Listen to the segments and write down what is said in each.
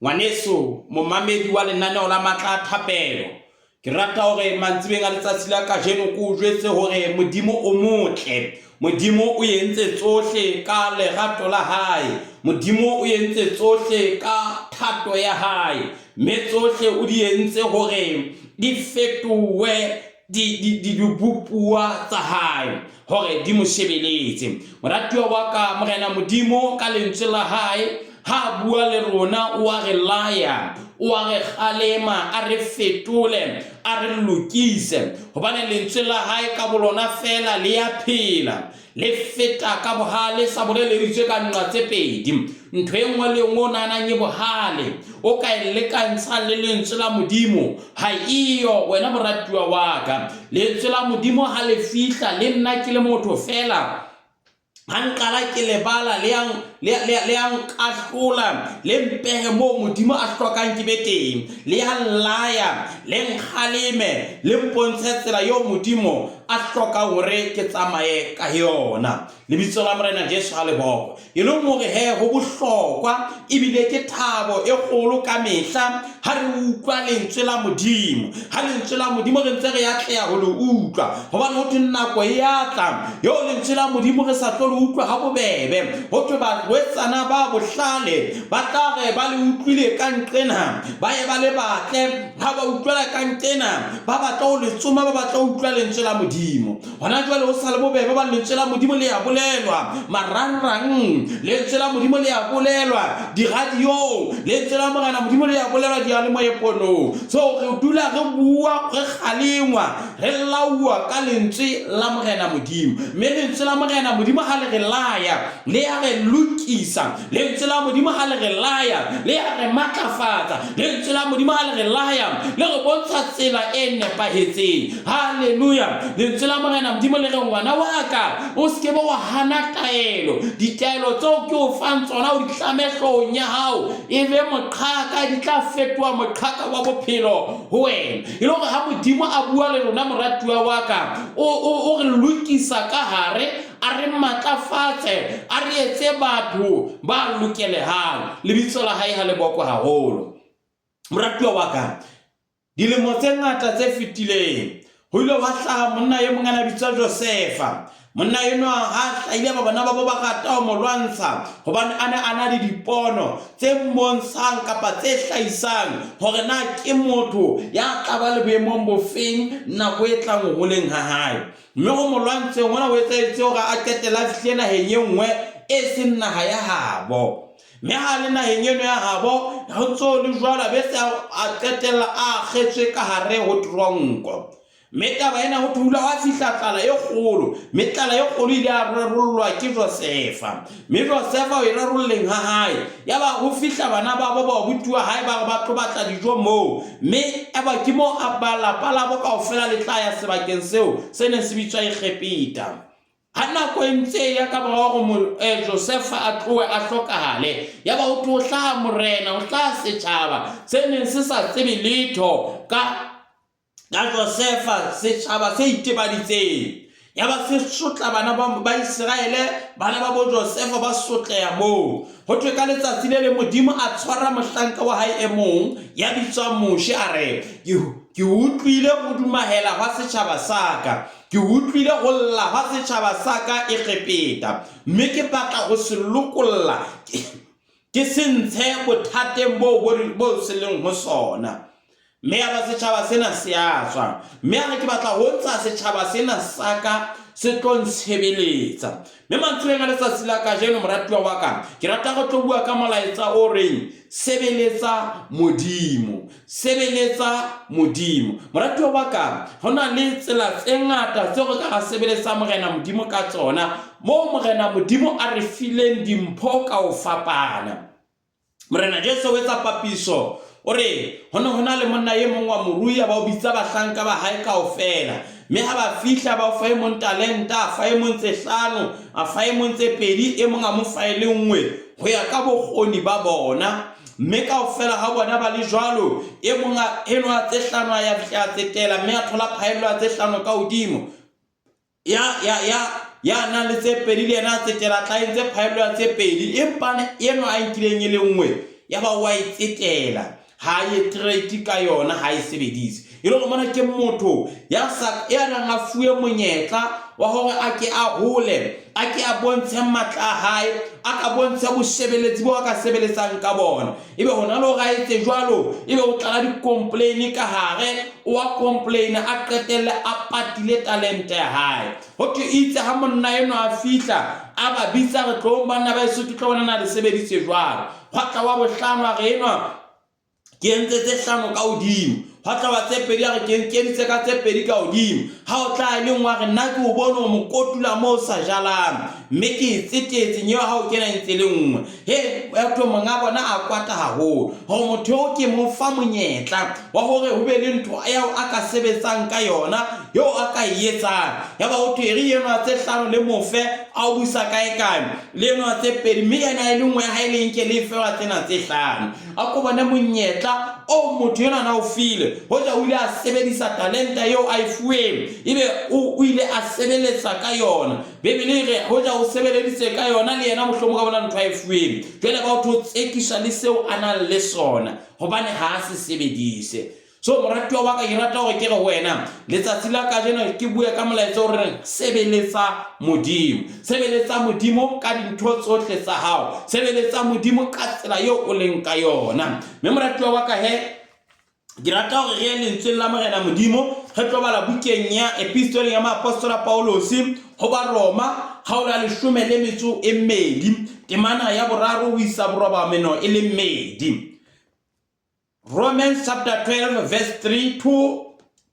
Ngwaneso, momamedi wa lenaneo la Matla a Thapelo, ke rata hore mantsibeng a letsatsi la kajeno ke o jwetse hore Modimo o motle. Modimo o entse tsohle ka lerato la hae. Modimo o entse tsohle ka thato ya hae. Mme tsohle o di entse hore di fetohe dibopuwa tsa hae hore di mo shebeletse. Moratuwa wa ka, Morena Modimo ka lentswe la hae ha a bua le rona o a re laya, o a re kgalema, a re fetole, a re lokise, hobane lentswe la hae ka bolona feela le ya phela. Le feta ka bohale sa boleleditswe ka nqa tse pedi. Ntho e nngwe le e nngwe o nahanang e bohale, o ka e lekantshang le lentswe la Modimo, ha eyo, wena moratuwa wa ka. Lentswe la Modimo ha le fihla, le nna ke le motho feela, ha nqala ke le bala, le ya nkahlola, le mpehe moo Modimo a hlokang ke be teng, le ya nlaya, le nkgaleme, le mpontshe tsela eo Modimo a hlokang hore ke tsamaye ka yona. Lebitso la Morena Jesu ha le bokwe. E leng hore he ho bohlokwa ebile ke thabo e kgolo ka mehla ha re utlwa lentswe la Modimo. Ha lentswe la Modimo re ntse re atleha ho le utlwa, hobane ho thwe nako e a tla eo lentswe la Modimo re sa tlo le utlwa ha bobebe. Ho thwe barwetsana ba bohlale ba tla re ba le utlwile ka nqena, ba ye ba le batle. Ha ba utlwela ka nqena, ba batla ho le tsoma, ba batla ho utlwa lentswe la Modimo. Hona jwale ho sa le bobebe hobane lentswe la Modimo le a bolelwa marangrang, lentswe la Modimo le a bolelwa diradiong, lentswe la Morena Modimo le a bolelwa diyalemoyeponong. So re dula re bua, re kgalengwa, re lauwa ka lentswe la Morena Modimo. Mme lentswe la Morena Modimo ha le re laya, le a re lokisa. Lentswe la Modimo ha le re laya, le a re matlafatsa. Lentswe la Modimo ha le re laya, le re bontsha tsela e nepahetseng. Haleluya! Lentswe la Morena Modimo le re, Ngwana wa ka, o se ke be wa hana taelo. Ditaelo tseo ke o fang tsona o di tlame hloohong ya hao, e be moqhaka, di tla fetoha moqhaka wa bophelo ho wena. E le hore ha Modimo a bua le rona, moratuwa wa ka, o, o, o re lokisa ka hare, a re matlafatse, a re etse batho ba lokelehang. Lebitso la hae ha le bokwe haholo. Moratuwa wa ka, dilemo tse ngata tse fetileng, ho ile hwa hlaha monna e mong a na bitswa Josefa. Monna enwa ha a hlahile ba bona ba bo ba rata ho mo lwantsha hobane a ne a na le dipono tse mmontshang kapa tse hlahisang hore na ke motho ya tla ba le boemong bofeng nako e tlang ho holeng ha hae. Mme ho mo lwantsheng hona ho etsahetse hore a qetelle a fihle naheng e nngwe e seng naha ya habo. Mme ha a le naheng eno ya habo, ho ntse ho le jwalo, a be se a qetella a akgetswe ka hare ho teronko. Mme taba ena ho thwe ho ile hwa fihla tlala e kgolo, mme tlala e kgolo ile ya rarollwa ke Josefa. Mme Josefa ho e rarolleng ha hae, yaba ho fihla bana babo ba abuti wa hae ba re ba tlo batla dijo moo, mme yaba ke moo a ba lapa labo kaofela le tla ya sebakeng seo se neng se bitswa Egepeta. Ha nako e ntse e ya ka mora hore Josefa a tlohe a hlokahale, yaba ho thwe ho hlaha morena, ho hlaha setjhaba se neng se sa tsebe letho ka ka Josefa, setjhaba se itebaditseng. Yaba se sotla bana ba, ba Iseraele, bana ba bo Josefa ba sotleha moo. Ho thwe ka letsatsi le leng Modimo a tshwara mohlanka wa hae e mong ya bitswang Moshe a re, ke, ke utlwile ho dumahela hwa setjhaba sa ka, ke utlwile ho lla hwa setjhaba sa ka Egepeta, mme ke batla ho se lokolla, ke, ke se ntshe bothateng boo bo, bo se leng ho sona. Mme yaba setjhaba sena se a tswa. Mme a re, Ke batla ho ntsha setjhaba sena sa ka se tlo ntshebeletsa. Mme mantsiboyeng a letsatsi la kajeno, moratuwa wa ka, ke rata go tlo bua ka molaetsa o reng, Sebeletsa Modimo. Sebeletsa Modimo. Moratuwa wa ka, ho na le tsela tse ngata tseo re ka ra sebeletsa Morena Modimo ka tsona, moo Morena Modimo a re fileng dimpho ka ho fapana. Morena Jesu o etsa papiso, o re, Ho ne ho na le monna e mong wa morui, a ba o bitsa bahlanka ba hae kaofela. Mme ha ba fihla, ba fa e mong talenta, a fa e mong tse hlano, a fa e mong tse pedi, e mong a mo fa e le nngwe, ho ya ka bokgoni ba bona. Mme kaofela ha bona ba le jwalo, e mong a enwa tse hlano a ya fihla a tsetela, mme a thola phaello ya tse hlano ka hodimo. Ya, ya, ya, ya nang le tse pedi le yena a tsetela tla entse phaello ya tse pedi, empa enwa a nkileng e le nngwe. Ya ba wa e tsetela, ha a ye trade ka yona, ha e sebedise. E le hore mona ke motho ya sa ya nang a fuwe monyetla wa hore a ke a hole, a ke a bontshe matla a hae, a ka bontshe bosebeletsi bo a ka sebeletsang ka bona. Ebe hona le hore a etse jwalo, ebe o tlala di-complain ka hare, o a complain a qetelle a patile talente ya hae. Ho thwe itse ha monna enwa a fihla, a ba bitsa re tlong banna ba eso ke tlo bona na le sebeditse jwang. Hwa tla wa bohlano a re enwa ke entse tse hlano ka hodimo. Hwa tla wa tse pedi a re ke nkeditse ka tse pedi ka hodimo. Ha o tla e le nngwe a re nna ke o bone o mokotula moo o sa jalang mme ke e tsetetse nyeo ha o kena e ntse le nngwe. He batho monga bona a kwata haholo hore motho eo ke mo fa monyetla wa hore ho be le ntho eo a ka sebetsang ka yona eo a ka e etsang. Yaba ho thwe e re enwa tse hlano le mo fe a o busa kae kae le enwa tse pedi mme yena e le nngwe ya hae le nke le fe wa tsena tse hlano. A ko bone monyetla o motho enwa na o file hoja o ile a sebedisa talenta eo a e fuweng ebe o ile a sebeletsa ka yona. Bibele e re hoja o sebeleditse ka yona le yena mohlomong ka bona ntho a e fuweng. Jwale ba o tsekiswa le seo a nang le sona hobane ha a se sebedise. So moratuwa wa ka ke rata hore ke re ho wena letsatsi la kajeno ke bue ka molaetsa o reng sebeletsa Modimo. Sebeletsa Modimo ka dintho tsohle tsa hao. Sebeletsa Modimo ka tsela eo o leng ka yona. Mme moratuwa wa ka he Ke rata hore re ye lentsweng la Morena Modimo, re tlo bala bukeng ya epistoleng ya moapostola Paulosi ho Baroma, kgaolo ya leshome le metso e mmedi, temana ya boraro ho isa boroba meno e le mmedi. Romans chapter 12 verse 3 to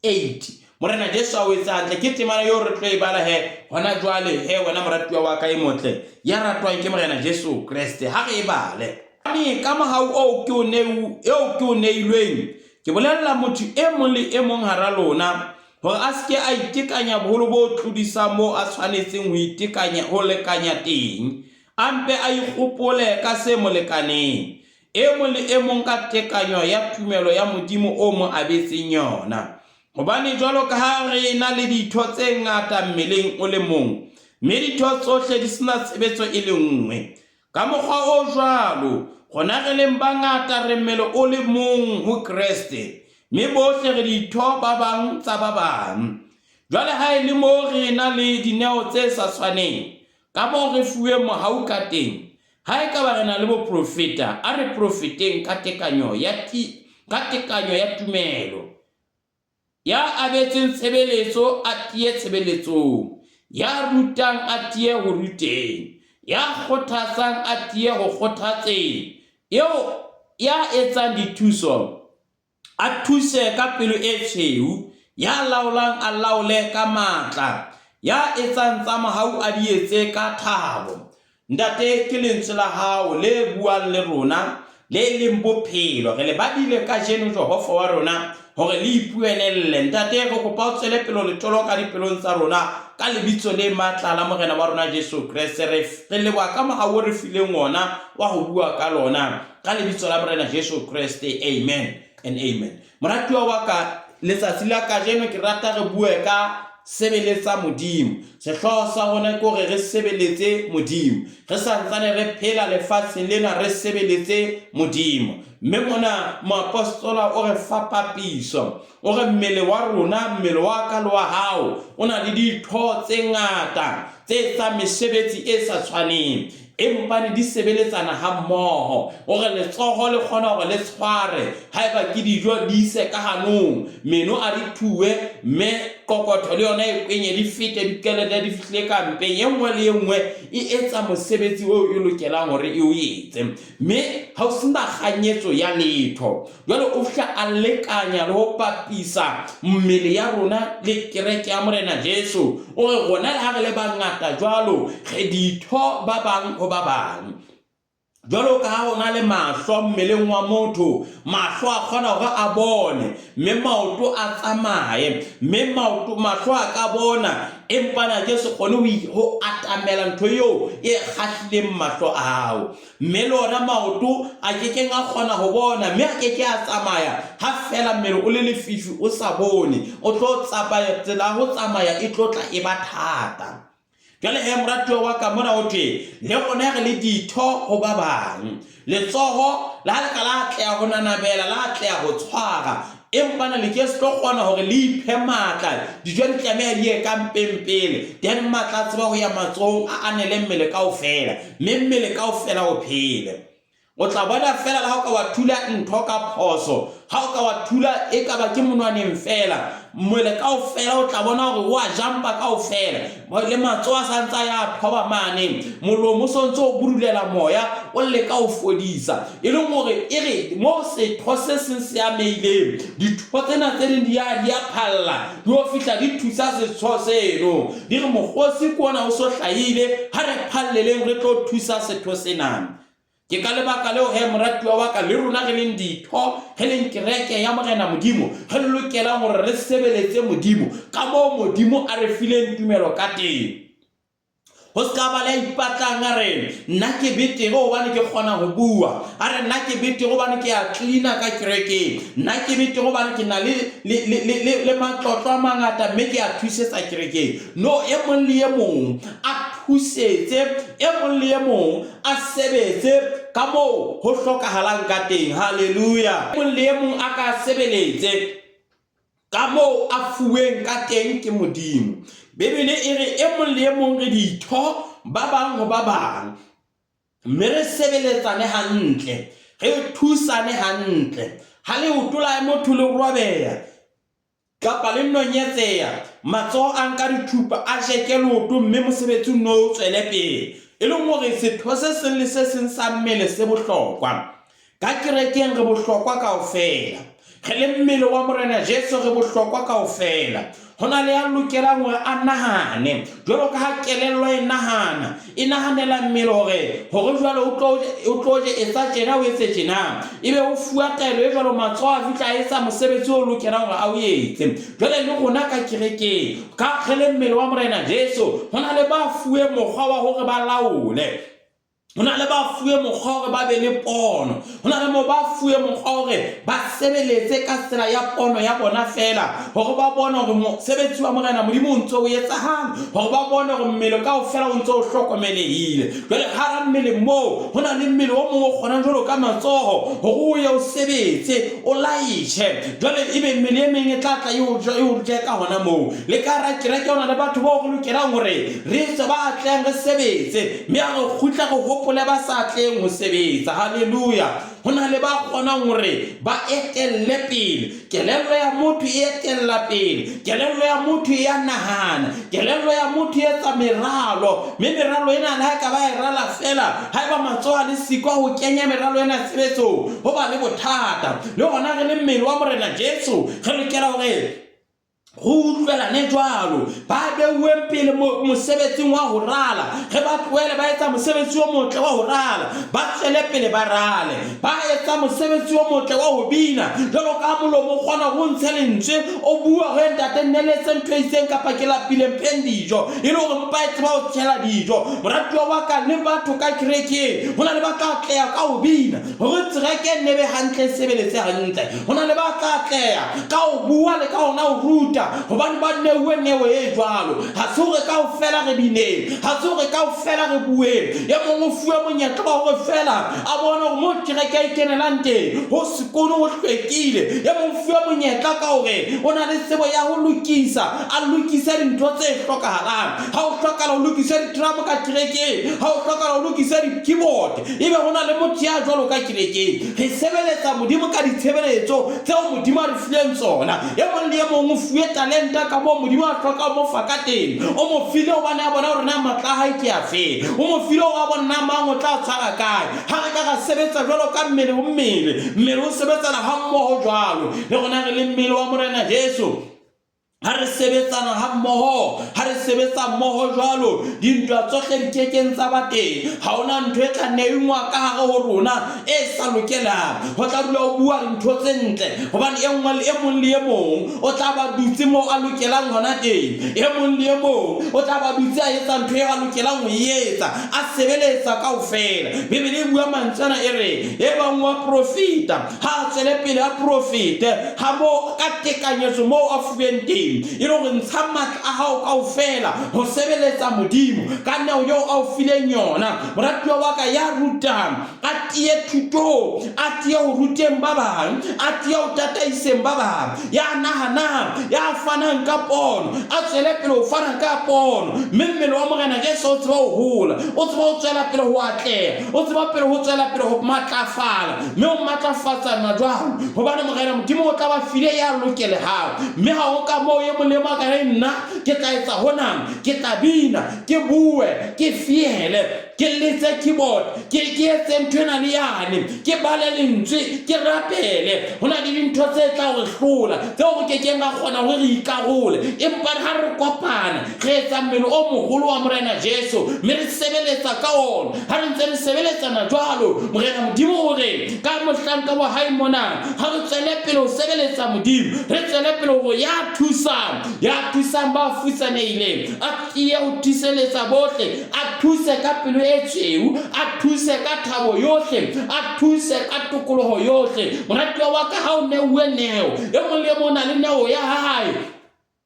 8. Morena Jesu a o etsa hantle ke temana eo re tlo e bala he hona jwale he wena moratuwa wa ka e motle ya ratwang ke Morena Jesu Kreste ha re e bale. Hobane ka mohau oo ke o neu, eo ke o neilweng, ke bolella motho e mong le e mong hara lona, hore a se ke a itekanya boholo bo tlodisang moo a tshwanetseng ho itekanya, ho lekanya teng, a mpe a ikgopole ka se mo lekaneng, e mong le e mong ka tekanyo ya tumelo ya Modimo o mo abetseng yona. Hobane jwalo ka ha re ena le ditho tse ngata mmeleng o le mong, mme ditho tsohle di se na tshebetso e le nngwe, Ka mokgwa o jwalo, rona re leng bangata re mmele o le mong ho Kreste, mme bohle re ditho ba bang tsa ba bang. Jwale ha e le moo re ena le dineo tse sa tshwaneng, kamoo re fuweng mohau kateng, ha ekaba re na le boprofeta, a re profeteng ka tekanyo ya, ka tekanyo ya tumelo. Ya abetsweng tshebeletso a tiye tshebeletsong, ya rutang a tiye ho ruteng, ya kgothatsang a tiye ho kgothatseng, eo ya etsang dithuso a thuse ka pelo e tshweu, ya laolang a laole ka matla, ya etsang tsa mohau a di etse ka thabo. Ntate, ke lentswe la hao le buang le rona, le leng bophelo. Re le badile kajeno, Jehova wa rona, hore le ipuelelle. Ntate, re kopa o tswele pele ho le toloka dipelong tsa rona ka lebitso le matla la Morena wa rona Jesu Kreste. Re, re leboha ka mohau o re fileng wona wa ho bua ka lona. Ka lebitso la Morena Jesu Kreste. Amen and amen. Moratuwa wa ka, letsatsi la kajeno ke rata re bue ka sebeletsa Modimo. Sehlooho sa rona ke hore re sebeletse Modimo. Re sa ntsane re phela lefatsheng lena re sebeletse Modimo. Mme mona moapostola o re fa papiso. O re mmele wa rona, mmele wa ka le wa hao, o na le ditho tse ngata tse etsang mesebetsi e sa tshwaneng. Empa ne di sebeletsana hammoho. O re letsoho le kgona hore le tshware haeba ke dijo di ise ka hanong, meno a di thuwe, mme qokotho le yona e kwenye di fete di qelele di fihle ka mpeng. E nngwe le e nngwe e etsa mosebetsi oo e lokelang hore e o etse, mme ha o sena kganyetso ya letho. Jwale o fihla a lekanya le ho bapisa mmele ya rona le kereke ya Morena Jesu. O re rona le ha re le bangata jwalo, re ditho ba bang ho ba bang. Jwalo ka ha ho na le mahlo mmeleng wa motho, mahlo a kgona hore a bone, mme maoto a tsamaye, mme maoto mahlo a ka bona, empa na ke se kgone ho atamela ntho eo e kgahlileng mahlo ao. Mme le ona maoto a ke keng a kgona ho bona, mme a ke ke a tsamaya, ha feela mmele o le lefifi o sa bone, o tlo tsamaya, tsela ya ho tsamaya e tlo tla e ba thata. Jwale he, moratuwa wa ka, mona ho thwe, le rona re le ditho ho ba bang. Letsoho le ha le ka la atleha ho nanabela, la atleha ho tshwara, empa na le ke se tlo kgona hore le iphe matla. Dijo di tlameha di ye ka mpeng pele, then matla a tseba ho ya matsohong a anele mmele kaofela, mme mmele kaofela o phele. O tla bona feela le ha o ka wa thula ntho ka phoso, ha o ka wa thula e ka ba ke monwaneng feela, mmele kaofela o tla bona hore o a jampa kaofela. Le matsoho a sa ntse a ya thoba mane, molomo o so ntse o budulela moya, o leka ho fodisa. E leng hore e re moo setho se seng se amehileng, ditho tsena tse ding di ya di ya phalla, di yo fihla di thusa setho seno. Di re mokgosi ke ona o so hlahile, ha re phalleleng re tlo thusa setho sena. Ke ka lebaka leo he, moratuwa wa ka, le rona re leng ditho, re leng kereke ya Morena Modimo, re lokelang hore re sebeletse Modimo ka moo Modimo a re fileng tumelo ka teng. Ho se ka ba le a ipatlang a re, nna ke betere hobane ke kgona ho bua. A re, nna ke betere hobane ke a cleaner ka kerekeng. Nna ke betere hobane ke na le, le, le, le, le, le matlotlo a mangata mme ke a thusetsa kerekeng. No, e mong le e mong a thusetse, e mong le e mong a sebetse ka moo ho hlokahalang ka teng. Haleluya! E mong le e mong a ka sebeletse ka moo a fuweng ka teng ke Modimo. Bibele e re e mong le e mong re ditho ba bang ho ba bang, mme re sebeletsane hantle, re thusane hantle. Ha leoto la motho le robeha, Kapa le nonyetseha, matsoho a nka dithupa a jeke leoto mme mosebetsi o nno o tswele pele. E leng hore setho se seng le se seng sa mmele se bohlokwa. Ka kerekeng re bohlokwa kaofela. Re le mmele wa Morena Jesu re bohlokwa kaofela. Ho na le ya lokelang hore a nahane jwalo ka ha kelello e nahana. E nahanela mmele hore hore jwale o tlo o tlo je etsa tjena o etse tjena. Ebe o fuwa taelo e jwalo matsoho a fihla a etsa mosebetsi o lokelang hore a o etse. Jwale le rona ka kerekeng ka re le mmele wa Morena Jesu ho na le ba fuwe mokgwa wa hore ba laole. Ho na le ba fuwe mokgwa hore ba be le pono. Ho na le mo ba fuwe mokgwa hore ba sebeletse ka tsela ya pono ya bona feela, hore ba bone hore mosebetsi wa Morena Modimo o ntse o etsahala, hore ba bone hore mmele kaofela o ntse o hlokomelehile. Jwale hara mmele moo ho na le mmele o mong o kgonang jwalo ka matsoho hore o ye o sebetse, o laetjhe. Jwale ebe mmele e meng e tla tla e o je ka hona moo. Le ka hara kereke ho na le batho bao re lokelang hore re etswe ba atlehang re sebetse. Mme a re kgutla re hopole ba sa tleng ho sebetsa. Haleluya! Ho na le ba kgonang hore ba etelle pele. Kelello ya motho e etella pele. Kelello ya motho e ya nahana. Kelello ya motho e etsa meralo. Mme meralo ena le ha e ka ba e rala feela, haeba matsoho a le siko a ho kenya meralo ena tshebetsong, ho ba le bothata. Le hona re le mmele wa Morena Jesu, re lokela hore Go utlwelane jwalo, ba beuweng pele mosebetsing wa ho rala, re ba tlohele ba etsa mosebetsi o motle wa ho rala, ba tswele pele ba rale. Ba etsa mosebetsi o motle wa ho bina, jwalo ka ha molomo o kgona ho ntshe lentswe, o bua ho ntate nneletse ntho e itseng kapa ke lapile mpheng dijo, e le hore mpa e tseba ho tshela dijo. Moratuwa wa ka le batho ka kerekeng, ho na le ba tla atleha ka ho bina, hore kereke e nne be hantle e sebeletse hantle. Ho na le ba tla atleha ka ho bua le ka hona ho ruta, hobane ba neuwe neo e jwalo. Ha se hore kaofela re bineng, ha se hore kaofela re bueng. E mong o fuwe monyetla wa hore feela a bone hore moo kereke e kenelang teng ho sekono ho hlwekile. E mong o fuwe monyetla ka hore o na le tsebo ya ho lokisa, a lokise dintho tse hlokahalang. Ha ho hlokahala ho lokiswe di-drum ka kerekeng, ha ho hlokahala ho lokiswe di-keyboard, ebe ho na le motho ya jwalo ka kerekeng. Re sebeletsa Modimo ka ditshebeletso tseo Modimo a re fileng tsona. E mong le e mong o fuwe talenta ka moo Modimo a hlokang ho mo fa ka teng. O mo file hobane a bona hore na matla a hae ke afe. O mo file hore a bone na mang o tla tshwara kae. Ha re ka ra sebetsa jwalo ka mmele ho mmele, mmele o sebetsana hammoho jwalo. Le rona re le mmele wa Morena Jesu. Ha re sebetsana ha mmoho, ha re sebetsa mmoho jwalo, dintwa tsohle di kekeng tsa ba teng. Ha hona ntho e tla neingwa ka hare ho rona e sa lokelang. Ho tla dula ho bua dintho tse ntle, hobane e nngwe le e mong le e mong o tla ba dutse moo a lokelang hona teng. E mong le e mong o tla ba dutse a etsa ntho eo a lokelang ho e etsa, a sebeletsa kaofela. Bibele e bua mantswe ana e re, E bang wa profeta, Ha a tswele pele a profete ha moo ka tekanyetso moo a fuweng teng. kerekeng. E le hore ntsha matla a hao kaofela ho sebeletsa Modimo ka neo eo a o fileng yona. Moratuwa wa ka ya rutang a tiye thutong, a tiye ho ruteng ba bang, a tiye ho tataiseng ba bang. Ya nahanang, ya fanang ka pono, a tswele pele ho fana ka pono, mme mmele wa Morena Jesu o tseba ho hola, o tseba ho tswela pele ho atleha, o tseba pele ho tswela pele ho matlafala, mme o matlafatsana jwalo, hobane Morena Modimo o tla ba file ya lokelehang. Mme ha ho ka moo e mong le e mong a ka reng, Nna ke tla etsa hona, ke tla bina, ke bue, ke fiele, ke letse keyboard, ke ke etse ntho ena le yane, ke bale lentswe, ke rapele. Ho na le dintho tse tla re hlola, tseo re ke keng ra kgona hore re ikarole. Empa ha re kopana, re etsa mmele o moholo wa Morena Jesu, mme re sebeletsa ka ona. Ha re ntse re sebeletsana jwalo, Morena Modimo o re, ka mohlanka wa hae mona, ha re tswele pele ho sebeletsa Modimo, re tswele pele hore ya thusang, ya thusang ba futsanehileng, a tiye ho thuseletsa bohle, a thuse ka pelo e tshweu, a thuse ka thabo yohle, a thuse ka tokoloho yohle. Moratuwa wa ka, ha o neuwe neo, e mong le e mong o na le neo ya hae.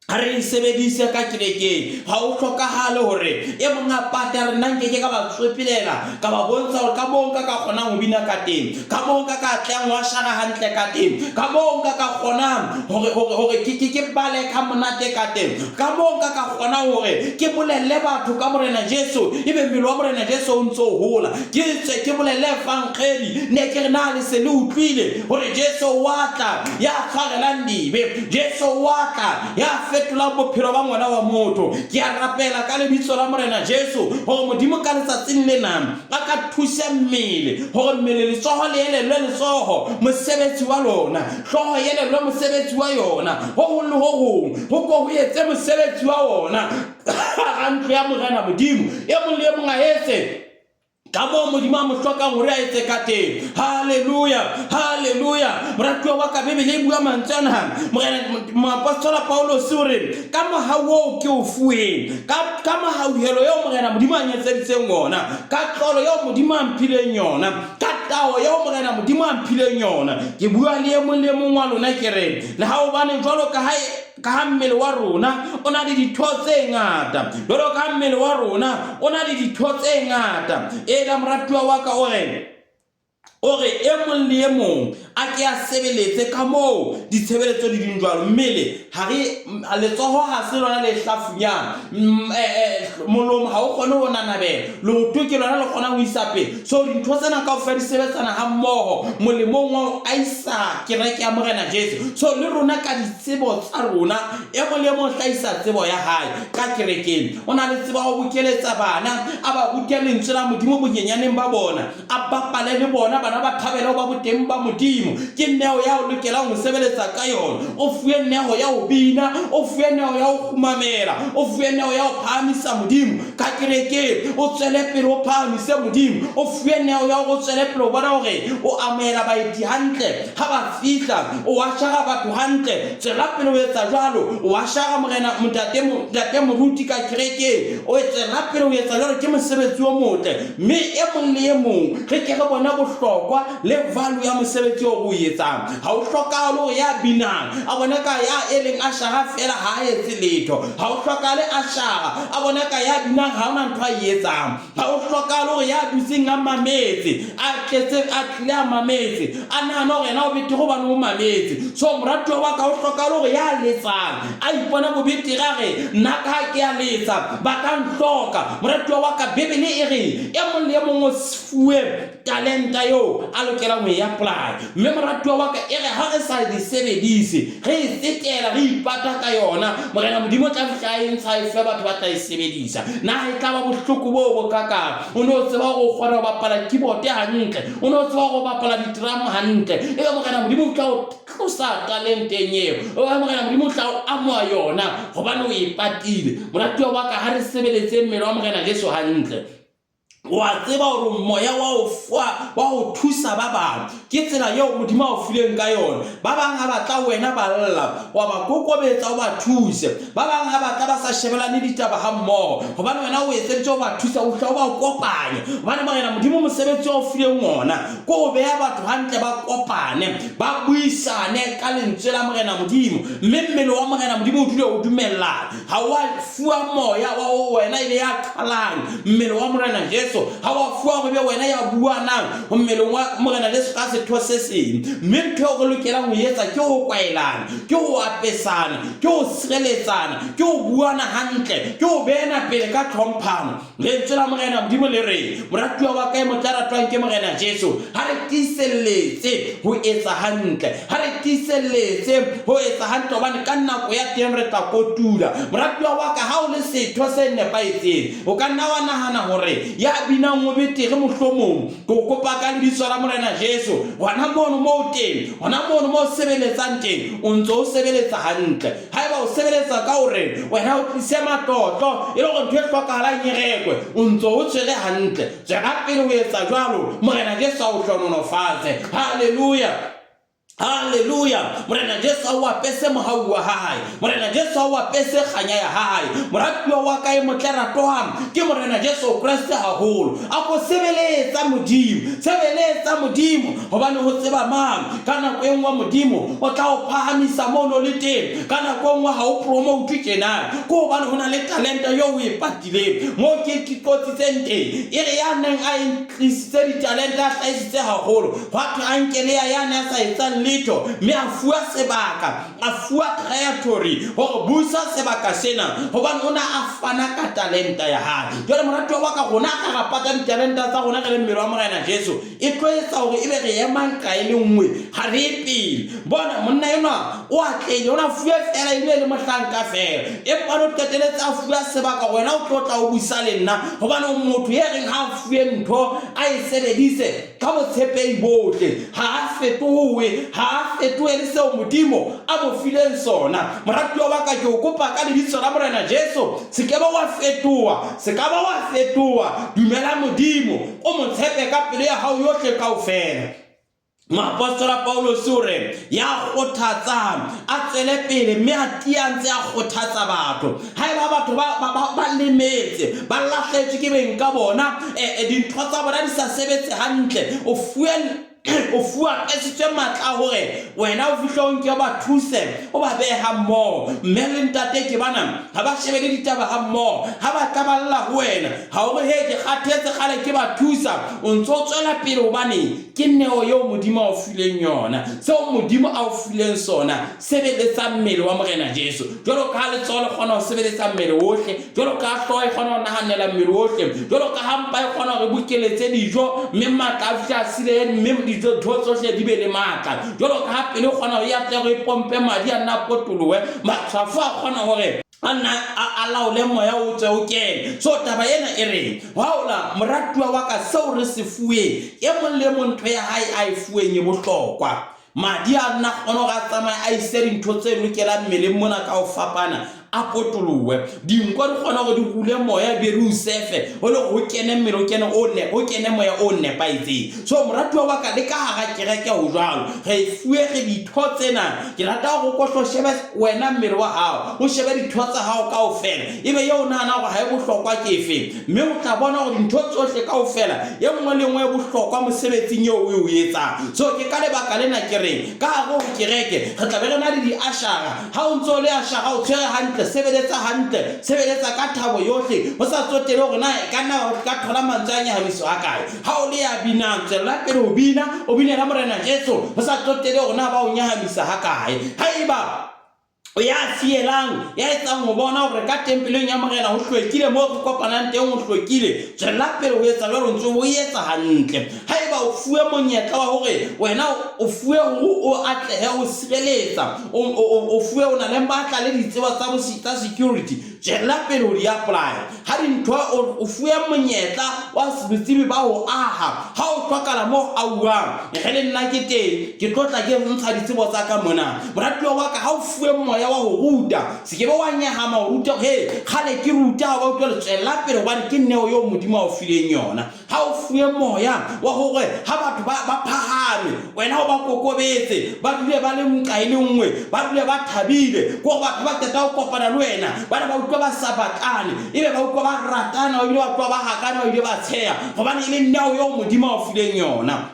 Ha re e sebedise ka kerekeng. Ha ho hlokahale hore e mong a pate a re nna nkeke ka ba tswepelela, ka ba bontsha hore ka moo nka ka kgonang ho bina ka teng, ka moo nka ka atlehang ho ashara hantle ka teng, ka moo nka ka kgonang hore, hore, hore ke, ke, ke bale ka monate ka teng, ka moo nka ka kgonang hore ke bolelle batho ka Morena Jesu, ebe mmele wa Morena Jesu o ntse o hola. Ke tswe ke bolelle evangeli, ne ke re na le se le utlwile hore Jesu wa tla, ya tshwarelang dibe. Jesu wa tla, ya fetolang bophelo ba ngwana wa motho. Ke a rapela ka lebitso la Morena Jesu hore Modimo ka letsatsing lena a ka thusa mmele, hore mmele letsoho le elellwe letsoho mosebetsi wa lona, hlooho e elellwe mosebetsi wa yona, ho hong le ho hong ho ko ho etse mosebetsi wa wona hara ntlo ya Morena Modimo. E mong le e mong a etse ka moo Modimo a mo hlokang hore a etse ka teng. Haleluya, haleluya. Moratuwa wa ka, Bibele e bua mantswe ana. Morena moapostola Paulose o re, ka mohau oo ke o fuweng, ka, ka mohauhelo eo Morena Modimo a nyetseditseng wona, ka tlolo eo Modimo a mphileng yona, ka tao eo Morena Modimo a mphileng yona, ke bua le e mong le e mong wa lona ke re, le ha hobane jwalo ka ha Ka ha mmele wa rona o na le ditho tse ngata, jwalo ka ha mmele wa rona o na le ditho tse ngata. Ela moratuwa wa ka o re, o re e mong le e mong a ke a sebeletse ka moo ditshebeletso di ding jwalo. Mmele ha re letsoho ha se lona le hlafunyang, molomo ha o kgone ho nanabela, leoto ke lona le kgonang ho isa pele. So dintho tsena kaofela di sebetsana ha mmoho molemong wa ho aisa kereke ya Morena Jesu. So le rona ka ditsebo tsa rona, e mong le e mong hlahisa tsebo ya hae ka kerekeng. O na le tsebo ya ho bokeletsa bana, a ba rute lentswe la Modimo bonyenyaneng ba bona, a bapale le bona, bana ba thabele ho ba boteng ba Modimo. Ke neo ya o lokelang ho sebeletsa ka yona. O fuwe neo ya ho bina, o fuwe neo ya ho kgumamela, o fuwe neo ya ho phahamisa Modimo ka kerekeng. O tswele pele o phahamise Modimo. O fuwe neo ya hore o tswele pele ho bona hore o amohela baeti hantle ha ba fihla, o ashara batho hantle. Tswela pele ho etsa jwalo. O ashara morena ntate ntate moruti ka kerekeng. O tswela pele ho etsa jwalo, ke mosebetsi o motle. Mme e mong le e mong re ke re bone bohlokwa le value ya mosebetsi oo re o etsang. Ha ho hlokahale hore ya binang a bone ka ya e leng ashara feela ha a etse letho. Ha ho hlokahale ashara a bone ka ya binang ha hona ntho a e etsang. Ha ho hlokahale hore ya dutseng a mametse, a tletse, a tlile a mametse, a nahane hore yena o betere hobane o mametse. So moratuwa wa ka, ho hlokahale hore ya letsang a ipone bobetere a re, nna ka ha ke a letsa, ba ka nhloka. Moratuwa wa ka, Bibele e re e mong le e mong o fuwe talenta eo a lokelang ho e apply. Mme moratuwa wa ka, e re ha re sa di sebedise, re e tsetela, re ipata ka yona, Morena Modimo o tla fihla a e ntsha a e fe batho ba tla e sebedisa. Na e tla ba bohloko bo bo kakang? O ne o tseba hore o kgona ho bapala keyboard hantle, o ne o tseba hore o bapala di-drum hantle, ebe Morena Modimo o tla o tlosa talenteng eo, ebe Morena Modimo o tla o amoha yona hobane o e patile. Moratuwa wa ka, ha re sebeletseng mmele wa Morena Jesu hantle. Wa tseba hore moya wa ho fa wa ho thusa ba bang ke tsela eo Modimo a o fileng ka yona. Ba bang ha ba tla ho wena ba lla, wa ba kokobetsa o ba thuse. Ba bang ha ba tla ba sa shebelane ditaba ha mmoho, hobane wena o etseditswe ho ba thusa, o hla o ba kopanya. Hobane Morena Modimo mosebetsi o fileng ona ke ho beha batho hantle ba kopane, ba buisane ka lentswe la Morena Modimo, mme mmele wa Morena Modimo o dule o dumellana. Ha o a fuwa moya wa ho wena e be ya qhalang mmele wa Morena Jesu, ha wa fuwa hore be wena ya buanang ho mmeleng wa Morena Jesu ka setho se seng. Mme ntho eo re lokelang ho etsa ke ho kwaelana, ke ho apesana, ke ho sireletsana, ke ho buana hantle, ke ho beena pele ka tlhomphano. Lentswe la Morena Modimo le re, Moratuwa wa ka e motle a ratwang ke Morena Jesu, ha re tiiselletse ho etsa hantle, ha re tiiselletse ho etsa hantle, hobane ka nako ya teng re tla kotula. Moratuwa wa ka, ha o le setho se nepahetseng, o ka nna wa nahana hore ya binang o betere mohlomong. Ke o kopa ka lebitso la Morena Jesu, hona mono moo teng, hona mono moo sebeletsang teng, o ntse o sebeletsa hantle. Haeba o sebeletsa ka hore wena o tlise matlotlo e le hore ntho e hlokahalang e rekwe, o ntse o tshwere hantle. Tswela pele ho etsa jwalo, Morena Jesu a o hlohonolofatse. Haleluya! Haleluya! Morena Jesu a o apese mohau wa hae. Morena Jesu a o apese kganya ya hae. Moratuwa wa ka e motle ratoang ke Morena Jesu Kreste haholo. A ko sebeletsa Modimo. Sebeletsa Modimo hobane ho tseba mang ka nako e nngwe Modimo o tla o phahamisa mono le teng. Ka nako e nngwe ha o promote tjena ke hobane ho na le talenta eo o e patileng. Moo ke ke qotsitseng teng e re ya neng a e tlisitse ditalente a hlahisitse haholo, hwa thwe a nke le ya yane a sa etsang letho, mme a fuwa sebaka, a fuwa territory hore busa sebaka sena, hobane o ne a fana ka talenta ya hae. Jwale moratuwa wa ka, rona ka ra pata ditalenta tsa rona re le mmele wa Morena Jesu, e tlo etsa hore ebe re ema nqa e le nngwe, ha re ye pele. Bona, monna enwa o atlehile, o ne a fuwe feela ebile e le mohlanka feela, empa o qeteletse a fuwa sebaka, wena o tlo tla o busa le nna, hobane o motho e reng ha a fuwe ntho a e sebedise ka botshepehi bohle, ha a fetohe, ha a fetohe le seo Modimo a mo fileng sona. Moratuwa wa ka, ke o kopa ka lebitso la Morena Jesu, se ke ba wa fetoha, se ka ba wa fetoha. Dumela Modimo, o mo tshepe ka pelo ya hao yohle kaofela. Moapostola Pauluse o re, Ya kgothatsang a tswele pele mme a tiye a ntse a kgothatsa batho. Haeba batho ba, ba, ba, ba lemetse, ba lahlehetswe ke beng ka bona, eh, dintho tsa bona di sa sebetse hantle, o fuwe o fuwa apesitswe matla a hore wena o fihle o nke o ba thuse, o ba behe hammoho. Mme le ntate ke bana ha ba shebele ditaba hammoho, ha ba tla ba lla ho wena, ha o re he ke kgathetse kgale ke ba thusa, o ntse o tswela pele hobane Ke neo eo Modimo a o fileng yona. Seo Modimo a o fileng sona, sebeletsa mmele wa Morena Jesu. Jwalo ka ha letsoho le kgona ho sebeletsa mmele wohle, jwalo ka ha hlooho e kgona ho nahanela mmele wohle, jwalo ka ha mpa e kgona hore bokeletse dijo, mme matla a fihle a silehe, mme dijo ntho tsohle di be le matla. Jwalo ka ha pelo e kgona hore e atlehe hore e pompe madi a nna a potolohe, matshwafo a kgona hore a nna a laole moya o tswe o kene. So taba ena e reng? Hwaola, moratuwa wa ka, seo re se fuweng, e mong le mong ntho ya hae a e fuweng e bohlokwa. Madi a nna kgona hore a tsamaye a ise dintho tse lokelang mmeleng mona ka ho fapana, a potolohe. Dinko di kgona hore di hule moya be di o sefe, ho le hore ho kene mmele, ho kene o ne, ho kene moya o nepahetseng. So moratuwa wa ka, le ka hara kereke ho jwalo. Re fuwe re ditho tsena. Ke rata hore o ko hlo shebe wena mmele wa hao, o shebe ditho tsa hao kaofela. Ebe eo o nahana hore ha e bohlokwa ke efe? Mme o tla bona hore dintho tsohle kaofela, e nngwe le nngwe e bohlokwa mosebetsing eo o e etsang. So ke ka lebaka lena ke reng, ka hare ho kereke re tla be re na le di-ashara. Ha o ntse o le ashara, o tshwere hantle, sebeletsa hantle, sebeletsa ka thabo yohle, ho sa tsotele hore na e ka nna o ka thola mantswe a nyahamiso a kae. Ha o le ya binang, tswella pele ho bina, o binela Morena Jesu, ho sa tsotele hore na ba o nyahamisa hakae. Haeba ya fielang, ya etsang ho bona hore ka tempeleng ya Morena ho hlwekile, moo re kopanang teng ho hlwekile, tswella pele ho etsa jwalo, ntse o etsa hantle. Haeba o fuwe monyetla wa hore wena o fuwe hore o atlehe ho sireletsa, o fuwe o na le matla le ditsebo tsa security, Tswella pele ho di apply-a. Ha dintho o fuwe monyetla wa botsebi ba ho aha, ha o hlokala moo auwang, re le nna ke teng, ke tlo tla ke ntsha ditsebo tsa ka mona. Moratuwa wa ka, ha o fuwe moya wa ho ruta, se ke be wa nyahama ho ruta, he, kgale ke ruta, ha ba utlwa, tswella pele hobane ke neo eo Modimo a o fileng yona. Ha o fuwe moya wa hore ha batho ba, ba phahame, wena o ba kokobetse, ba dule ba le nqa e le nngwe, ba dule ba thabile. Ke hore batho ba qeta ho kopana le wena, ba ne ba utlwa ba sa batlane, ebe ba utlwa ba ratana, ba bile ba tloha ba hakana, ba bile ba tsheha, hobane e le neo eo Modimo a o fileng yona.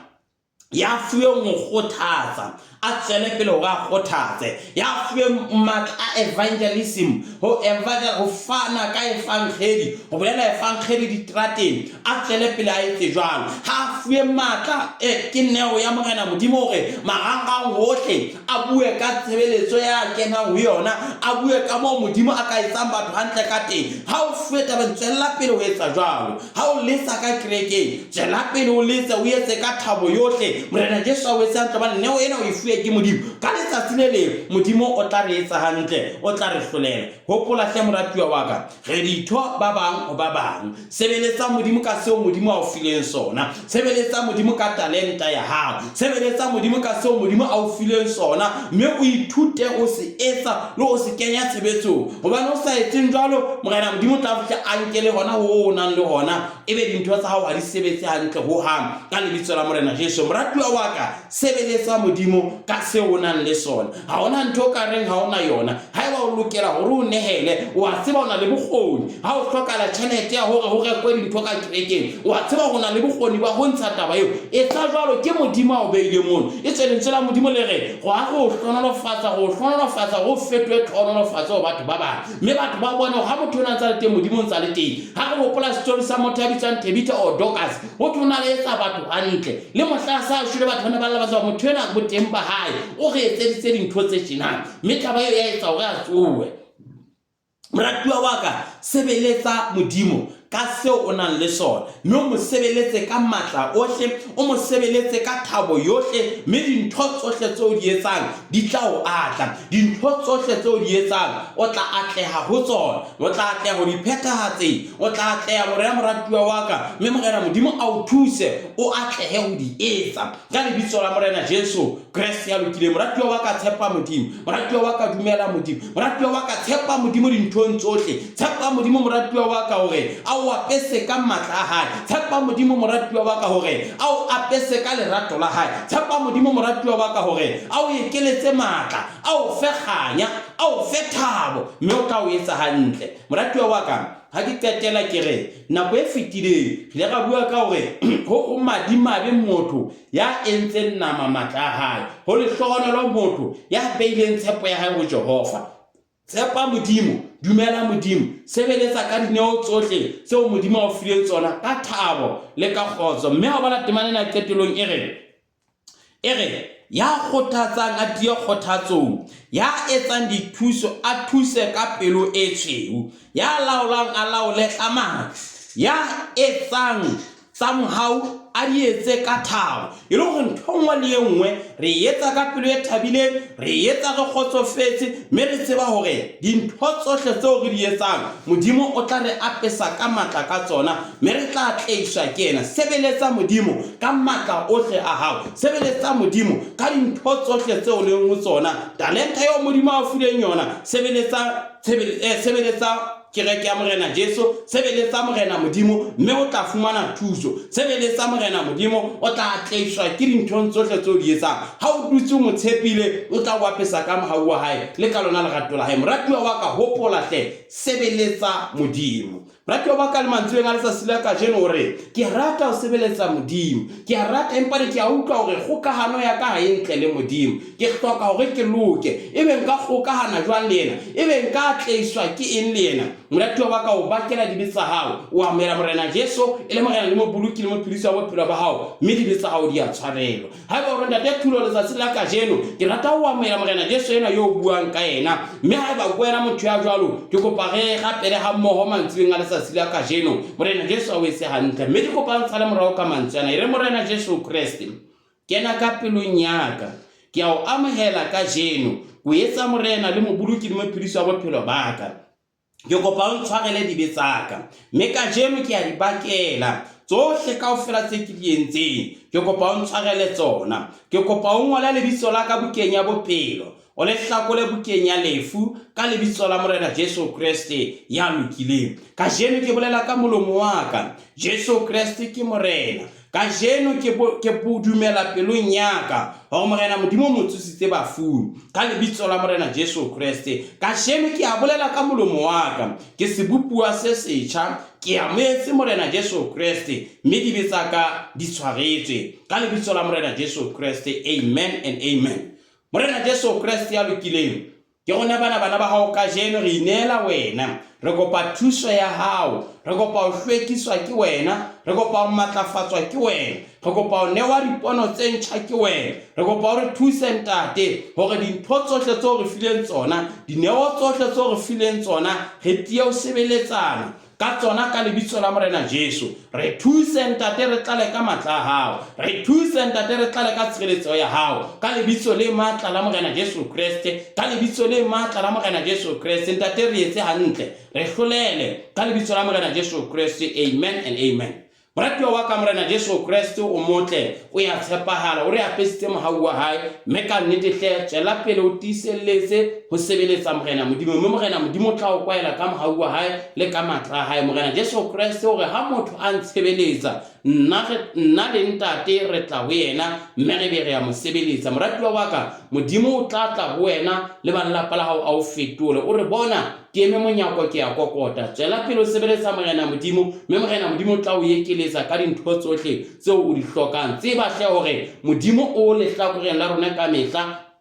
Ya fuweng ho kgothatsa, a tswele pele hore a kgothatse. Ya fuweng matla a evangelism, ho evangel, ho fana ka evangeli, ho bolela evangeli diterateng, a tswele pele a etse jwalo. Ha a fuwe matla, e, ke neo ya Morena Modimo hore marangrang hohle a bue ka tshebeletso ya kenang ho yona, a bue ka moo Modimo a ka etsang batho hantle ka teng. Ha o fuwe tabeng, tswella pele ho etsa jwalo. Ha o letsa ka kerekeng, tswela pele o letse, o etse ka thabo yohle. Morena Jesu a o etse hantle hobane neo ena o e fuwe ke Modimo. Ka letsatsi le leng, Modimo o tla re etsa hantle, o tla re hlolela. Hopola hle moratuwa wa ka, re ditho ba bang ho ba bang. Sebeletsa Modimo ka seo Modimo a o fileng sona. Sebeletsa Modimo ka talenta ya hao. Sebeletsa Modimo ka seo Modimo a o fileng sona, mme o ithute ho se etsa le ho se kenya tshebetsong. Hobane o sa etseng jwalo, Morena Modimo o tla fihla a nke le hona ho o nang le hona, ebe dintho tsa hao ha di sebetse hantle hohang. Ka lebitso la Morena Jesu, moratuwa wa ka, sebeletsa Modimo ka seo o nang le sona. Ha hona ntho o ka reng ha o na yona. Haeba o lokela hore o nehele, o a tseba o na le bokgoni. Ha o hlokala tjhelete ya hore ho rekwe dintho ka kerekeng, o a tseba hore o na le bokgoni ba ho ntsha taba eo. Etsa jwalo, ke Modimo a o beileng mono. Etswe Lentswe la Modimo le re, Go a go hlohonolofatsa, go hlohonolofatsa hore o fetohe tlhohonolofatso ho batho ba bang. Mme batho ba bone hore ha motho ona a ntse a le teng, Modimo o ntse a le teng. Ha re hopola story sa motho ya bitswang Tabitha or Dorcas, ho thwe o na le etsa batho hantle. Le mohla a sa shwele, batho ba ne ba lla ba tseba motho enwa boteng ba hae o re etseditse dintho tse tjena. Mme taba eo ya etsa hore a tsohe. Moratuwa wa ka, sebeletsa Modimo ka seo o nang le sona, mme o mo sebeletse ka matla ohle, o mo sebeletse ka thabo yohle, mme dintho tsohle tseo o di etsang di tla o atla. Dintho tsohle tseo o di etsang o tla atleha ho tsona, o tla atleha ho di phethahatseng, o tla atleha, Morena moratuwa wa ka, mme Morena Modimo a o thuse o atlehe ho di etsa. Ka lebitso la Morena Jesu Kreste ya lokileng, moratuwa wa ka, tshepa Modimo. Moratuwa wa ka, dumela Modimo. Moratuwa wa ka, tshepa Modimo dinthong tsohle. Tshepa Modimo, moratuwa wa ka, hore a o apese ka matla a hae. Tshepa Modimo, moratuwa wa ka, hore a o apese ka lerato la hae. Tshepa Modimo, moratuwa wa ka, hore a o ekeletse matla, a o fe kganya, a o fe thabo, mme o tla o etsa hantle. Moratuwa wa ka, ha ke qetela ke re, nako e fetileng re ile ra bua ka hore ho madimabe motho ya entseng nama matla a hae. Ho lehlohonolo motho ya beileng tshepo ya hae ho Jehova. Tshepa Modimo, dumela Modimo, sebeletsa ka dineo tsohle tseo Modimo a o fileng tsona ka thabo le ka kgotso. Mme ha o bala temana ena qetelong e re, e re, ya kgothatsang a tiye kgothatsong, ya etsang dithuso a thuse ka pelo e tshweu, ya laolang a laole ka matla, ya etsang tsa mohau a di etse ka thabo, e le hore ntho nngwe le e nngwe re e etsa ka pelo e thabileng, re e etsa re kgotsofetse, mme re tseba hore dintho tsohle tseo re di etsang Modimo o tla re apesa ka matla ka tsona, mme re tla atlehiswa ke yena. Sebeletsa Modimo ka matla ohle a hao, sebeletsa Modimo ka dintho tsohle tseo o leng ho tsona, talenta eo Modimo a o fileng yona, sebeletsa, sebeletsa Kereke ya Morena Jesu, sebeletsa Morena Modimo, mme o tla fumana thuso. Sebeletsa Morena Modimo, o tla atlehiswa ke dinthong tsohle tseo di etsang. Ha o dutse o mo tshepile, o tla o apesa ka mohau wa hae le ka lona lerato la hae. Moratuwa wa ka, hopola hle, sebeletsa Modimo. Moratuwa wa ka, le mantsweng a letsatsi la kajeno o re, Ke rata ho sebeletsa Modimo. Ke a rata, empa ne ke a utlwa hore kgokahano ya ka ha e ntle le Modimo. Ke hloka hore ke loke. Ebe nka kgokahana jwang le yena? Ebe nka atlehiswa ke eng le yena? Moratuwa wa ka, o bakela dibe tsa hao. O amohela Morena Jesu e le Morena le Moboloki le Mophedisi wa bophelo ba hao, mme dibe tsa hao di a tshwarelwa. Haeba o re, Ntate Thulo, letsatsing la kajeno ke rata ho amohela Morena Jesu enwa yo o buang ka yena, mme haeba ke wena motho ya jwalo, ke kopa re rapele hammoho mantsweng a letsatsi la kajeno. Morena Jesu a o etse hantle. Mme ke kopa ntshale morao ka mantswe ana. E re, Morena Jesu Kreste, kena ka pelong ya ka. Ke a o amohela kajeno. Ke o etsa Morena le Moboloki le Mophedisi wa bophelo ba ka. Ke kopa o ntshwarele dibe tsa ka, mme kajeno ke a di bakela. Tsohle kaofela tse ke di entseng, ke kopa o ntshwarele tsona. Ke kopa o ngole lebitso la ka bukeng ya bophelo, o le hlakole bukeng ya lefu, ka lebitso la Morena Jesu Kreste ya lokileng. Kajeno ke bolela ka molomo wa ka, Jesu Kreste ke Morena. Kajeno ke bo, ke bo dumela pelong ya ka hore Morena Modimo o mo tsositse bafung ka lebitso la Morena Jesu Kreste. Kajeno ke a bolela ka molomo wa ka, ke sebopuwa se setjha, ke amohetse Morena Jesu Kreste, mme dibe tsa ka di tshwaretswe ka lebitso la Morena Jesu Kreste. Amen and amen. Morena Jesu Kreste ya lokileng, Ke rona bana bana ba hao kajeno re ineela wena. Re kopa thuso ya hao. Re kopa ho hlwekiswa ke wena. Re kopa ho matlafatswa ke wena. Re kopa ho newa dipono tse ntjha ke wena. Re kopa o re thuse Ntate hore dintho tsohle tseo re fileng tsona, dineo tsohle tseo re fileng tsona, re tiye ho sebeletsana ka tsona ka lebitso la Morena Jesu. Re thuse Ntate re tlale ka matla a hao. Re thuse Ntate re tlale ka tshireletso ya hao. Ka lebitso le matla la Morena Jesu Kreste. Ka lebitso le matla la Morena Jesu Kreste. Ntate re etse hantle. Re hlolele. Ka lebitso la Morena Jesu Kreste. Amen and amen. Moratuwa wa ka Morena Jesu Kreste o motle, o ya tshepahala, o re apesitse mohau wa hae, mme ka nnete hle tswela pele o tiiselletse ho sebeletsa Morena Modimo, mme Morena Modimo o tla o kwaela ka mohau wa hae le ka matla a hae. Morena Jesu Kreste o re ha motho a ntshebeletsa, nna, nna le Ntate re tla ho yena, mme re be re ya mo sebeletsa. Moratuwa wa ka, Modimo o tla tla ho wena le ba lelapa la hao a o fetole. O re bona, Ke eme monyako ke a kokota. Tswela pele o sebeletsa Morena Modimo, mme Morena Modimo o tla o ekeletsa ka dintho tsohle tseo o di hlokang. Tseba hle hore Modimo o lehlakoreng la rona ka mehla.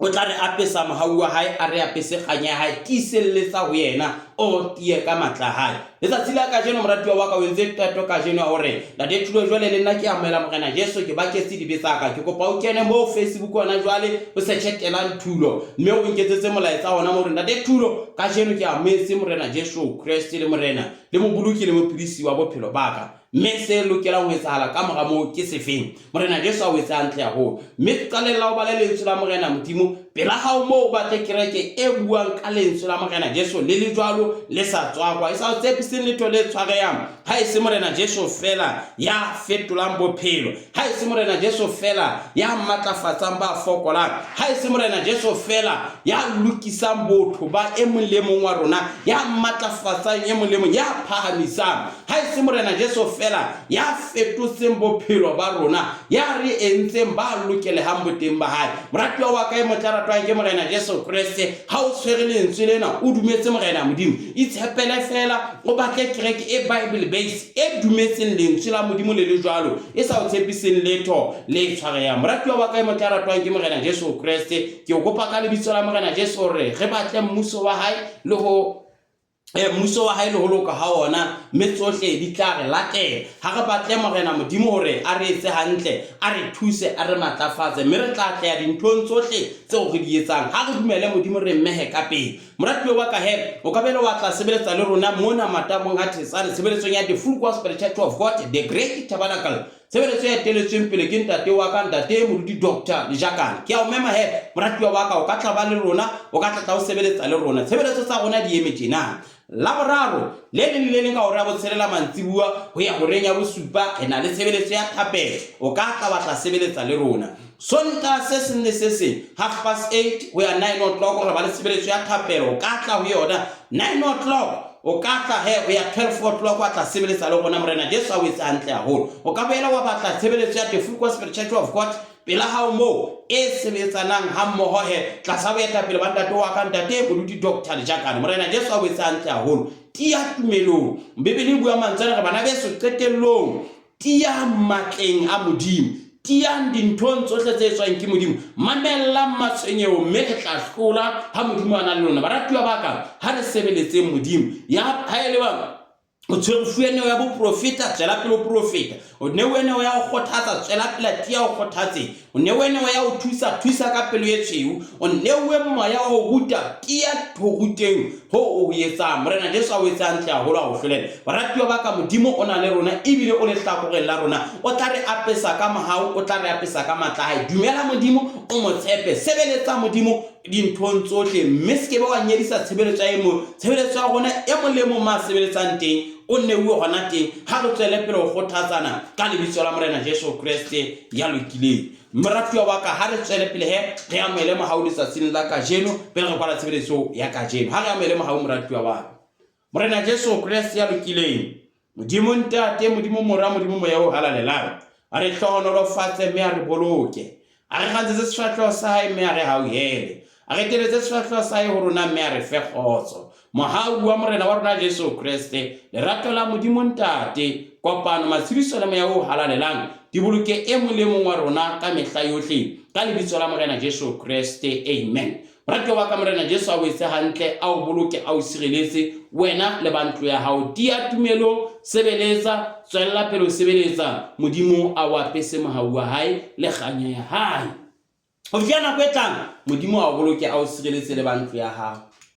O tla re apesa mohau wa hae, a re apese kganya ya hae. Tiiselletsa ho yena, o tiye ka matla a hae. Letsatsi la kajeno, moratuwa wa ka, o entse qeto kajeno ya hore, Ntate Thulo, jwale le nna ke amohela Morena Jesu, ke baketse dibe tsa ka. Ke kopa o kene moo Facebook hona jwale, o search Telang Thulo, mme o nketsetse molaetsa hona moo hore, Ntate Thulo, kajeno ke amohetse Morena Jesu Kreste le Morena, le Moboloki le Mophedisi wa bophelo ba ka. Mme se lokelang ho etsahala ka mora moo ke sefeng? Morena Jesu a o etse hantle haholo. Mme qalella o bale Lentswe la Morena Modimo pela hao moo o batle kereke e buang ka Lentswe la Morena Jesu le le jwalo le sa tswakwa, e sa o tshepiseng letho le tshwarehang, ha e se Morena Jesu feela ya fetolang bophelo, ha e se Morena Jesu feela ya matlafatsang ba fokolang, ha e se Morena Jesu feela ya lokisang botho ba e mong le mong wa rona, ya matlafatsang e mong le mong, ya phahamisang. Ha e se Morena Jesu feela ya fetotseng bophelo ba rona, ya re entseng ba lokelehang boteng ba hae. Moratuwa wa ka e motle a ratwang ke Morena Jesu Kreste, ha o tshwere lentswe lena, o dumetse Morena Modimo, itshepele feela, o batle kereke e Bible base, e dumetseng lentswe la Modimo le le jwalo, e sa o tshepiseng letho le tshwarehang. Moratuwa wa ka e motle a ratwang ke Morena Jesu Kreste, ke o kopa ka lebitso la Morena Jesu hore re batle mmuso wa hae le ho eh, mmuso wa hae le ho loka ha ona, mme tsohle di tla re latela. Ha re batle Morena Modimo hore a re etse hantle, a re thuse, a re matlafatse, mme re tla atleha dinthong tsohle tseo re di etsang. Ha re dumele Modimo re mmehe ka pele. Moratuwa wa ka he, o ka bele wa tla sebeletsa le rona mona matamong a Thesane, tshebeletsong ya The Full Gospel Church of God, The Great Tabernacle. Tshebeletso e eteletsweng pele ke ntate wa ka, Ntate Moruti Doctor Lejakane. Ke a o mema he, moratuwa wa ka, o ka tla ba le rona, o ka tla tla o sebeletsa le rona. Tshebeletso tsa rona di eme tjena. Laboraro le leng le le leng ka hora ya botshelela mantsibuwa ho ya horeng ya bosupa re na le tshebeletso ya thapelo. O ka tla wa tla sebeletsa le rona. Sontaha se seng le se seng 8:30 ho ya 9 o'clock re ba le tshebeletso ya thapelo. O ka tla ho yona 9 o'clock. O ka tla he ho ya 12 o'clock wa tla sebeletsa le rona. Morena Jesu a o etse hantle haholo. O ka boela wa batla tshebeletso ya The Full Gospel Church of God pela hao moo e sebetsanang hammoho he tlasa boetapele ba ntate wa ka, Ntate Moruti Doctor Lejakane. Morena Jesu a o etse hantle haholo. Tiya tumelong. Bibele e bua mantswe ana re bana beso qetellong. Tiyang matleng a Modimo. Tiyang dinthong tsohle tse etswang ke Modimo. Mamellang matshwenyeho mme le tla hlola ha Modimo a na le lona. Baratuwa ba ka, ha re sebeletseng Modimo. Ya ha e le ba o tshwere fuwe neo ya boprofeta, tswela pele o profeta. O neuwe neo ya ho kgothatsa, tswela pela tiya o kgothatse. O neuwe neo ya ho thusa, thusa ka pelo e tshweu. O neuwe moya wa ho ruta, tiya ho ruteng ho o ho etsang. Morena Jesu a o etse hantle haholo a o hlolele. Baratuwa ba ka, Modimo o na le rona ebile o lehlakoreng la rona. O tla re apesa ka mohau, o tla re apesa ka matla a hae. Dumela Modimo, o mo tshepe. Sebeletsa Modimo dinthong tsohle mme se ke be wa nyedisa tshebeletso ya e mong. Tshebeletso ya rona e mong le e mong ma sebeletsang teng o neuwe hona teng. Ha re tswele pele ho kgothatsana ka lebitso la Morena Jesu Kreste ya lokileng. Moratuwa wa ka, ha re tswele pele he re amohele mohau letsatsing la kajeno pele re kwala tshebeletso ya kajeno. Ha re amohele mohau moratuwa wa ka. Morena Jesu Kreste ya lokileng, Modimo Ntate, Modimo Mora, Modimo Moya o Halalelang, a re hlohonolofatse mme a re boloke. A re kgantshetse sefahleho sa hae mme a re hauhele. A re teletse sefahleho sa hae ho rona mme a re fe kgotso. Mohau wa Morena wa rona Jesu Kreste, lerato la Modimo Ntate, kopano, matshediso le Moya o Halalelang di boloke e mong le e mong wa rona ka mehla yohle. Ka lebitso la Morena Jesu Kreste. Amen. Moratuwa wa ka, Morena Jesu a o etse hantle, a o boloke, a o sireletse, wena le ba ntlo ya hao. Tiya tumelong, sebeletsa, tswella pele ho sebeletsa. Modimo a o apese mohau wa hae le kganya ya hae. Ho fihla nako e tlang, Modimo a o boloke, a o sireletse le ba ntlo ya hao.